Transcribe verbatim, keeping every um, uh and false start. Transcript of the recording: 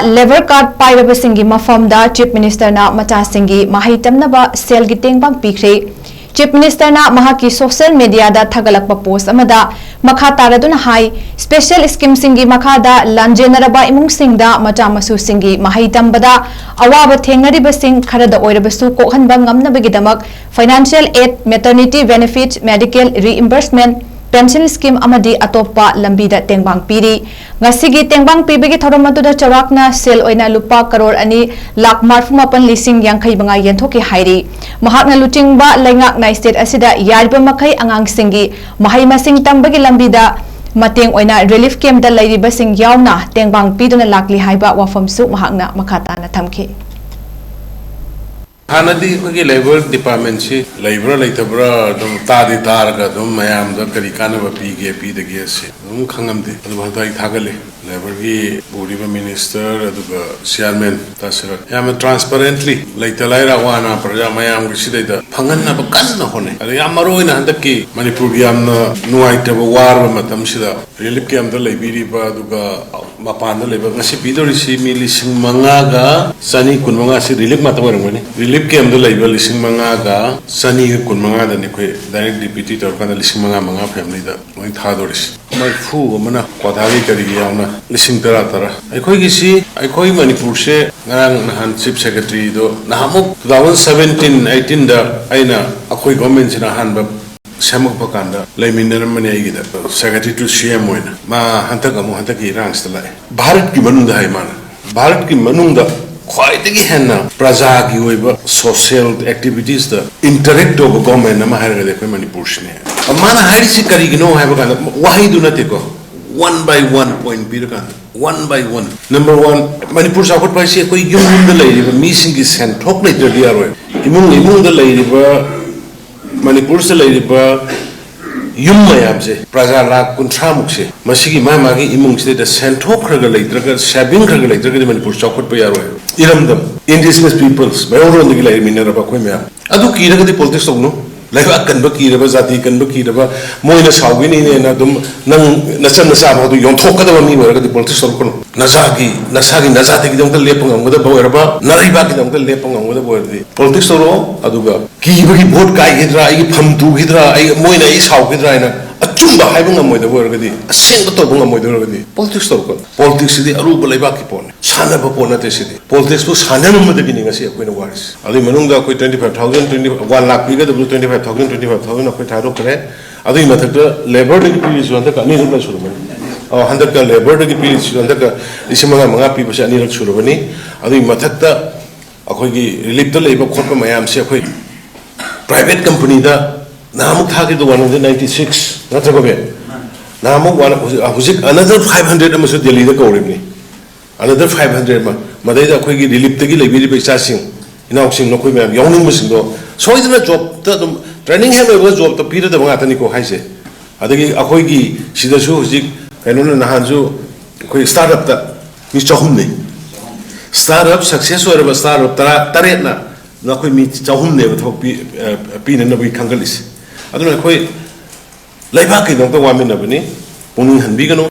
Labour card ꯄꯥꯏꯔꯕꯁꯤꯡꯒꯤ ꯃꯐꯝꯗ chief ꯃꯤꯅꯤꯁꯇꯔꯅ ꯃꯆꯥꯁꯤꯡꯒꯤ ꯃꯍꯩ ꯇꯝꯅꯕ ꯁꯦꯜꯒꯤ ꯇꯦꯡꯕꯥꯡ ꯄꯤꯈ꯭ꯔꯦ꯫ ꯆꯤꯐ ꯃꯤꯅꯤꯁꯇꯔꯅ ꯃꯍꯥꯛꯀꯤ ꯁꯣꯁꯤꯌꯦꯜ ꯃꯤꯗꯤꯌꯥꯗ ꯊꯥꯒꯠꯂꯛꯄ ꯄꯣꯁ ꯑꯃꯗ ꯃꯈꯥ ꯇꯥꯔꯗꯨꯅ ꯍꯥꯏ, ꯁ꯭ꯄꯦꯁꯦꯜ ꯁ꯭ꯀꯤꯝꯁꯤꯡꯒꯤ ꯃꯈꯥꯗ ꯂꯥꯟꯖꯦꯟꯅꯔꯕ ꯏꯃꯨꯡꯁꯤꯡꯗ ꯃꯆꯥ ꯃꯁꯨꯁꯤꯡꯒꯤ ꯃꯍꯩ ꯇꯝꯕꯗ ꯑꯋꯥꯕ ꯊꯦꯡꯅꯔꯤꯕꯁꯤꯡ ꯈꯔꯗ ꯑꯣꯏꯔꯕꯁꯨ ꯀꯣꯛꯍꯟꯕ ꯉꯝꯅꯕꯒꯤꯗꯃꯛ ꯐꯥꯏꯅꯥꯟꯁꯤꯌꯦꯜ ꯑꯦꯗ, ꯃꯦꯇꯔꯅꯤꯇꯤ ꯕꯦꯅꯤꯐꯤꯠ, ꯃꯦꯗꯤꯀꯦꯜ ꯔꯤꯏꯝꯕꯔꯁꯃꯦꯟ, ꯄꯦꯟꯁꯤꯜ ꯁ꯭ꯀꯤꯝ ꯑꯃꯗꯤ ꯑꯇꯣꯞꯄ ꯂꯝꯕꯤꯗ ꯇꯦꯡꯕꯥꯡ ꯄꯤꯔꯤ꯫ ꯉꯁꯤꯒꯤ ꯇꯦꯡꯕꯥꯡ ꯄꯤꯕꯒꯤ ꯊꯧꯔꯝ ꯑꯗꯨꯗ ꯆꯥꯎꯔꯥꯛꯅ ꯁꯦꯜ ꯑꯣꯏꯅ ꯂꯨꯄꯥ ꯀꯔꯣꯔ ꯑꯅꯤ ꯂꯥꯈ ꯃꯔꯐꯨ ꯃꯥꯄꯟ ꯂꯤꯁꯤꯡ ꯌꯥꯡꯈꯩ ꯃꯉꯥ ꯌꯦꯟꯊꯣꯛꯈꯤ ꯍꯥꯏꯔꯤ꯫ ꯃꯍꯥꯛꯅ ꯂꯨꯆꯤꯡꯕ ꯂꯩꯉꯥꯛꯅ ꯁ꯭ꯇꯦꯠ ꯑꯁꯤꯗ ꯌꯥꯔꯤꯕ ꯃꯈꯩ ꯑꯉꯥꯡꯁꯤꯡꯒꯤ ꯃꯍꯩ ꯃꯁꯤꯡ ꯇꯝꯕꯒꯤ ꯂꯝꯕꯤꯗ ꯃꯇꯦꯡ ꯑꯣꯏꯅ ꯔꯤꯂꯤꯐ ꯀꯦꯝꯞꯇ ꯂꯩꯔꯤꯕꯁꯤꯡ ꯌꯥꯎꯅ ꯇꯦꯡꯕꯥꯡ ꯄꯤꯗꯨꯅ ꯂꯥꯛꯂꯤ ꯍꯥꯏꯕ ꯋꯥꯐꯝꯁꯨ ꯃꯍꯥꯛꯅ ꯃꯈꯥ ꯇꯥꯅ ꯊꯝꯈꯤ꯫ ꯍꯥꯟꯅꯗꯤ ꯑꯩꯈꯣꯏꯒꯤ ꯂꯦꯕꯔ ꯗꯤꯄꯥꯔꯠꯃꯦꯟꯁꯤ ꯂꯩꯕ꯭ꯔꯥ ꯂꯩꯇꯕ꯭ꯔꯥ ꯑꯗꯨꯝ ꯇꯥꯗꯤ ꯇꯥꯔꯒ ꯑꯗꯨꯝ ꯃꯌꯥꯝꯗ ꯀꯔꯤ ꯀꯥꯟꯅꯕ ꯄꯤꯒꯦ ꯄꯤꯗꯒꯦ ꯑꯁꯤ ꯑꯗꯨꯝ ꯈꯪꯉꯝꯗꯦ꯫ ꯑꯗꯨꯕꯨ ꯍꯟꯗꯛ ꯑꯩ ꯊꯥꯒꯠꯂꯤ, ꯂꯦꯕꯔꯒꯤ ꯄꯨꯔꯤꯕ ꯃꯤꯅꯤꯁꯇꯔ ꯑꯗꯨꯒ ꯆꯤꯌꯥꯔꯃꯦꯟ ꯇꯥꯁꯤꯔꯠ ꯌꯥꯝꯅ ꯇ꯭ꯔꯥꯟꯁꯄꯔꯦꯟꯠꯂꯤ ꯂꯩꯇ ꯂꯥꯏꯔ ꯑꯋꯥ ꯑꯅꯥ ꯄ꯭ꯔꯖꯥ ꯃꯌꯥꯝꯒꯤ ꯁꯤꯗꯩꯗ ꯐꯪꯍꯟꯅꯕ ꯀꯟꯅ ꯍꯣꯠꯅꯩ꯫ ꯑꯗ ꯌꯥꯝ ꯃꯔꯨ ꯑꯣꯏꯅ ꯍꯟꯗꯛꯀꯤ ꯃꯅꯤꯄꯨꯔꯒꯤ ꯌꯥꯝꯅ ꯅꯨꯡꯉꯥꯏꯇꯕ ꯋꯥꯔꯕ ꯃꯇꯝꯁꯤꯗ ꯔꯤꯂꯤꯐ ꯀꯦꯝꯞꯇ ꯂꯩꯕꯤꯔꯤꯕ ꯑꯗꯨꯒ ꯃꯄꯥꯟꯗ ꯂꯩꯕ ꯉꯁꯤ ꯄꯤꯗꯧꯔꯤꯁꯤ ꯃꯤ ꯂꯤꯁꯤꯡ ꯃꯉꯥꯒ ꯆꯅꯤ ꯀꯨꯟ ꯃꯉꯥꯁꯤ ꯔꯤꯂꯤꯐ ꯉꯥꯛꯇ ꯑꯣꯏꯔꯝꯒꯅꯤ꯫ ꯔꯤꯂꯤꯐ ꯀꯦꯝꯞꯇ ꯂꯩꯕ ꯂꯤꯁꯤꯡ ꯃꯉꯥꯒ ꯆꯅꯤꯒ ꯀꯨꯟ ꯃꯉꯥꯗꯅꯤ ꯑꯩꯈꯣꯏ ꯗꯥꯏꯔꯦꯛ ꯗꯤ ꯕꯤ ꯇꯤ ꯇꯧꯔꯀꯥꯟꯗ ꯂꯤꯁꯤꯡ ꯃꯉꯥ ꯃꯉꯥ ꯐꯦꯃꯤꯂꯤꯗ ꯂꯣꯏ ꯊꯥꯗꯣꯔꯤꯁꯤ꯫ ꯃꯔꯤꯐꯨ ꯑꯃꯅ ꯀ꯭ꯋꯥꯊꯥꯒꯤ ꯀꯔꯤꯒꯤ ꯌꯥꯎꯅ ꯂꯤꯁꯤꯡ ꯇꯔꯥ ꯇꯔꯥ꯫ ꯑꯩꯈꯣꯏꯒꯤꯁꯤ, ꯑꯩꯈꯣꯏ ꯃꯅꯤꯄꯨꯔꯁꯦ ꯉꯔꯥꯡ ꯅꯍꯥꯟ ꯆꯤꯐ ꯁꯦꯀ꯭ꯔꯦꯇꯔꯤꯗꯣ ꯅꯍꯥꯟꯃꯨꯛ ꯇꯨ ꯊꯥꯎꯖꯟ ꯁꯕꯦꯟꯇꯤꯟ ꯑꯩꯠꯇꯤꯟꯗ ꯑꯩꯅ ꯑꯩꯈꯣꯏ ꯒꯣꯔꯃꯦꯟꯁꯤꯅ ꯑꯍꯥꯟꯕ ꯁꯦꯝꯃꯛꯄ ꯀꯥꯟꯗ ꯂꯩꯃꯤꯟꯅꯔꯝꯕꯅꯤ ꯑꯩꯒꯤꯗ, ꯁꯦꯀ꯭ꯔꯦꯇꯔꯤ ꯇꯨ ꯁꯤ ꯑꯦꯝ ꯑꯣꯏꯅ꯫ ꯃꯥ ꯍꯟꯗꯛ ꯑꯃꯨꯛ ꯍꯟꯗꯛꯀꯤ ꯏꯔꯥꯡꯁꯤꯗ ꯂꯥꯛꯑꯦ꯫ ꯚꯥꯔꯠꯀꯤ ꯃꯅꯨꯡꯗ ꯍꯥꯏ ꯃꯥꯅ, ꯚꯥꯔꯠꯀꯤ ꯃꯅꯨꯡꯗ ꯈ꯭ꯋꯥꯏꯗꯒꯤ ꯍꯦꯟꯅ ꯄ꯭ꯔꯖꯥꯒꯤ ꯑꯣꯏꯕ ꯁꯣꯁꯤꯌꯦꯜ ꯑꯦꯛꯇꯤꯚꯤꯇꯤꯁꯇ ꯏꯟꯇꯔꯦꯛ ꯇꯧꯕ ꯒꯣꯔꯃꯦꯟ ꯑꯃ ꯍꯥꯏꯔꯒꯗꯤ ꯑꯩꯈꯣꯏ ꯃꯅꯤꯄꯨꯔꯁꯤꯅꯦ꯫ ꯃꯥꯅ ꯍꯥꯏꯔꯤꯁꯤ ꯀꯔꯤꯒꯤꯅꯣ ꯍꯥꯏꯕ ꯀꯥꯟꯗ, ꯋꯥꯍꯩꯗꯨ ꯅꯠꯇꯦꯀꯣ, one buy one point ꯄꯤꯔꯀꯥꯟꯗ, one buy one. Number one, Manipur ꯆꯥꯎꯈꯠꯄ ꯍꯥꯏꯁꯤ ꯑꯩꯈꯣꯏ ꯌꯨꯝ ꯌꯨꯝꯗ ꯂꯩꯔꯤꯕ ꯃꯤꯁꯤꯡꯒꯤ ꯁꯦꯟꯊꯣꯛ ꯂꯩꯇ꯭ꯔꯗꯤ ꯌꯥꯔꯣꯏ꯫ ꯏꯃꯨꯡ ꯏꯃꯨꯡꯗ ꯂꯩꯔꯤꯕ, ꯃꯅꯤꯄꯨꯔꯁꯤꯗ ꯂꯩꯔꯤꯕ ꯌꯨꯝ ꯃꯌꯥꯝꯁꯦ, ꯄ꯭ꯔꯖꯥ ꯂꯥꯈ ꯀꯨꯟꯊ꯭ꯔꯥꯃꯨꯛꯁꯦ, ꯃꯁꯤꯒꯤ ꯃꯥ ꯃꯥꯒꯤ ꯏꯃꯨꯡꯁꯤꯗꯩꯗ ꯁꯦꯟꯊꯣꯛ ꯈꯔ ꯈꯔ ꯂꯩꯇ꯭ꯔꯒ, ꯁꯦꯚꯤꯡ ꯈꯔ ꯈꯔ ꯂꯩꯇ꯭ꯔꯒꯗꯤ ꯃꯅꯤꯄꯨꯔ ꯆꯥꯎꯈꯠꯄ ꯌꯥꯔꯣꯏ꯫ ꯏꯔꯝꯗꯝ, ꯏꯟꯗꯤꯖꯤꯅꯁ ꯄꯤꯄꯜꯁ, ꯃꯩꯍꯧꯔꯣꯟꯗꯒꯤ ꯂꯩꯃꯤꯟꯅꯔꯕ ꯑꯩꯈꯣꯏ ꯃꯌꯥꯝ ꯑꯗꯨ ꯀꯤꯔꯒꯗꯤ ꯄꯣꯂꯤꯇꯤꯛꯁ ꯇꯧꯅꯨ꯫ ꯂꯩꯕꯥꯛ ꯀꯟꯕ ꯀꯤꯔꯕ, ꯖꯥꯇꯤ ꯀꯟꯕ ꯀꯤꯔꯕ, ꯃꯣꯏꯅ ꯁꯥꯎꯈꯤꯅꯤꯅꯦꯅ ꯑꯗꯨꯝ ꯅꯪ ꯅꯆꯟ ꯅꯆꯥ ꯐꯥꯎꯗꯨ ꯌꯣꯟꯊꯣꯛꯀꯗꯕ ꯃꯤ ꯑꯣꯏꯔꯒꯗꯤ politics ꯇꯧꯔꯛꯀꯅꯨ꯫ ꯅꯁꯥꯒꯤ, ꯅꯁꯥꯒꯤ ꯅꯖꯥꯇꯤꯒꯤꯗꯃꯛꯇ ꯂꯦꯞꯄ ꯉꯝꯒꯗꯕ ꯑꯣꯏꯔꯕ, ꯅꯔꯩꯕꯥꯛꯀꯤꯗꯃꯛꯇ ꯂꯦꯞꯄ ꯉꯝꯒꯗꯕ ꯑꯣꯏꯔꯗꯤ politics ꯇꯧꯔꯛꯑꯣ꯫ ꯑꯗꯨꯒ ꯀꯤꯕꯒꯤ vote ꯀꯥꯏꯈꯤꯗ꯭ꯔꯥ, ꯑꯩꯒꯤ ꯐꯝ ꯇꯨꯈꯤꯗ꯭ꯔꯥ, ꯑꯩ, ꯃꯣꯏꯅ ꯑꯩ ꯁꯥꯎꯈꯤꯗ꯭ꯔꯥ ꯍꯥꯏꯅ ꯑꯆꯨꯝꯕ ꯍꯥꯏꯕ ꯉꯝꯃꯣꯏꯗꯕ ꯑꯣꯏꯔꯒꯗꯤ, ꯑꯁꯦꯡꯕ ꯇꯧꯕ ꯉꯝꯃꯣꯏꯗꯕ ꯑꯣꯏꯔꯒꯗꯤ politics ꯇꯧꯔꯛꯀꯅꯨ꯫ Politics ꯁꯤꯗꯤ ꯑꯔꯨꯕ ꯂꯩꯕꯥꯛꯀꯤ ꯄꯣꯠꯅꯤ, ꯁꯥꯟꯅꯕ ꯄꯣꯠ ꯅꯠꯇꯦ ꯁꯤꯗꯤ꯫ Politics ꯄꯨ ꯁꯥꯟꯅꯔꯝꯕꯗꯒꯤꯅꯤ ꯉꯁꯤ ꯑꯩꯈꯣꯏꯅ ꯋꯥꯔꯤꯁꯤ꯫ ꯑꯗꯨꯒꯤ ꯃꯅꯨꯡꯗ ꯑꯩꯈꯣꯏ twenty five thousand, twenty, one lakh ꯄꯤꯒꯗꯕꯗꯨ twenty five thousand, twenty five thousand ꯑꯩꯈꯣꯏ ꯊꯥꯗꯣꯛꯈ꯭ꯔꯦ꯫ ꯑꯗꯨꯒꯤ ꯃꯊꯛꯇ labour ꯗꯒꯤ ꯄꯤꯔꯤꯁꯨ ꯍꯟꯗꯛꯀ ꯑꯅꯤꯔꯛ ꯂꯣꯏ ꯁꯨꯔꯕꯅꯤ꯫ ꯑ, ꯍꯟꯗꯛꯀ labour ꯗꯒꯤ ꯄꯤꯔꯤꯁꯨ ꯍꯟꯗꯛꯀ ꯂꯤꯁꯤꯡ ꯃꯉꯥ ꯃꯉꯥ ꯄꯤꯕꯁꯦ ꯑꯅꯤꯔꯛ ꯁꯨꯔꯕꯅꯤ꯫ ꯑꯗꯨꯒꯤ ꯃꯊꯛꯇ ꯑꯩꯈꯣꯏꯒꯤ relief ꯇ ꯂꯩꯕ ꯈꯣꯠꯄ ꯃꯌꯥꯝꯁꯦ ꯑꯩꯈꯣꯏ private company ꯗ ꯅꯍꯥꯟꯃꯨꯛ ꯊꯥꯈꯤꯕꯗꯣ one hundred ninety six ꯅꯠꯇ꯭ꯔꯀꯣ ꯕꯦ? ꯅꯍꯥꯟꯃꯨꯛ one, ꯍꯧꯖꯤꯛ, ꯍꯧꯖꯤꯛ another five hundred ꯑꯃꯁꯨ ꯗꯦꯜꯂꯤꯗ ꯀꯧꯔꯤꯕꯅꯤ꯫ Another five hundred ꯑꯃ, ꯃꯗꯩꯗ ꯑꯩꯈꯣꯏꯒꯤ relief ꯇꯒꯤ ꯂꯩꯕꯤꯔꯤꯕ ꯏꯆꯥꯁꯤꯡ, ꯏꯅꯥꯎꯁꯤꯡ, ꯅꯈꯣꯏ ꯃꯌꯥꯝ ꯌꯥꯎꯅꯤꯡꯕꯁꯤꯡꯗꯣ ꯁꯣꯏꯗꯅ job ꯇ ꯑꯗꯨꯝ, training ꯍꯦꯛ ꯂꯣꯏꯕꯒ job ꯇ ꯄꯤꯔꯗꯕ ꯉꯥꯛꯇꯅꯤꯀꯣ ꯍꯥꯏꯁꯦ꯫ ꯑꯗꯒꯤ ꯑꯩꯈꯣꯏꯒꯤ ꯁꯤꯗꯁꯨ ꯍꯧꯖꯤꯛ ꯀꯩꯅꯣꯅ ꯅꯍꯥꯟꯁꯨ ꯑꯩꯈꯣꯏ start up ꯇ ꯃꯤ ꯆꯍꯨꯝꯅꯤ꯫ Start up success ꯑꯣꯏꯔꯕ start up ꯇꯔꯥ, ꯇꯔꯦꯠꯅ ꯑꯩꯈꯣꯏ ꯃꯤ ꯆꯍꯨꯝꯅꯦꯕ ꯊꯕꯛ ꯄꯤ-, ꯑ, ꯄꯤꯅꯅꯕꯒꯤ ꯈꯟꯒꯠꯂꯤꯁꯦ꯫ ꯑꯗꯨꯅ ꯑꯩꯈꯣꯏ ꯂꯩꯕꯥꯛꯀꯤꯗꯃꯛꯇ ꯋꯥꯃꯤꯟꯅꯕꯅꯤ꯫ ꯄꯨꯛꯅꯤꯡ ꯍꯟꯕꯤꯒꯅꯨ꯫